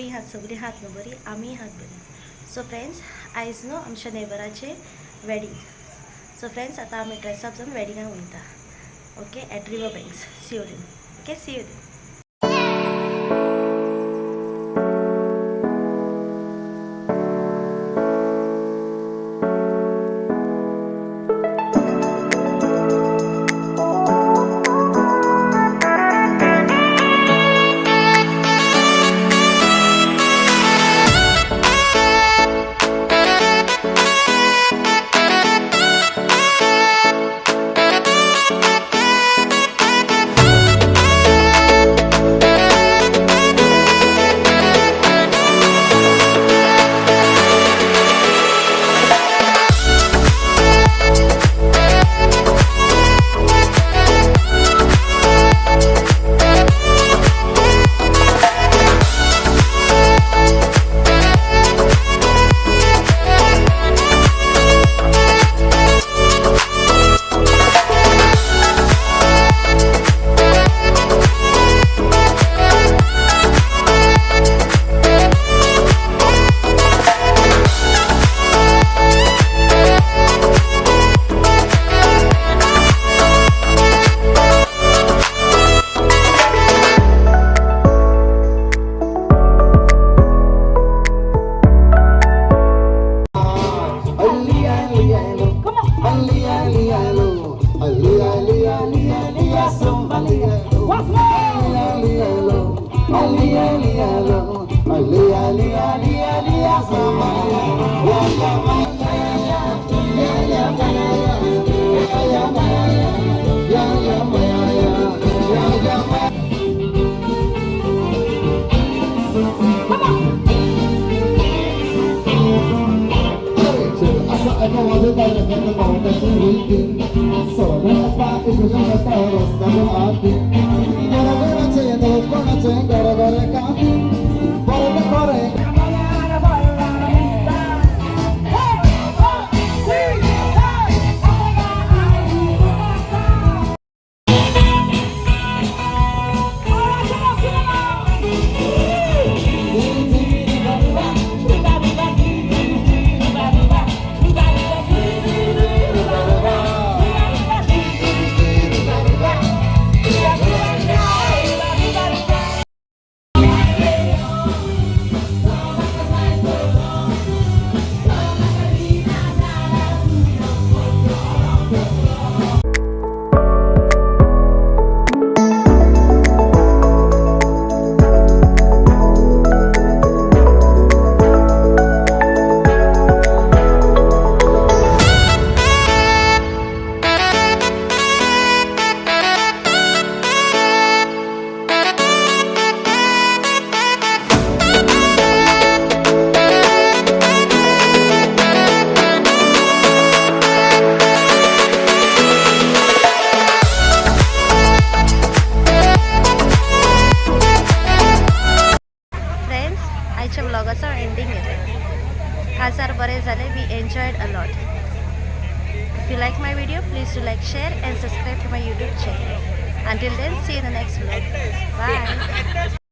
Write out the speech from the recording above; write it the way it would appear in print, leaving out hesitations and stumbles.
बरी आहात, सगळीं आहात न्हू बरी? आमी आहात बरी. सो फ्रेंड्स, आयज न्हू आमच्या नेबराचे वेडींग. सो फ्रेंड्स, आतां आमी ड्रेसअप जावन वेडिंगाक वयता. Okay, at River Banks, Siolim. Okay, see you. Friends, आयच्या व्लॉगाचो एंडींग येता. काजार बरें जालें. We enjoyed a lot. If you like my video, please do like, share and subscribe to my YouTube channel. Until then, see in the next vlog. Bye.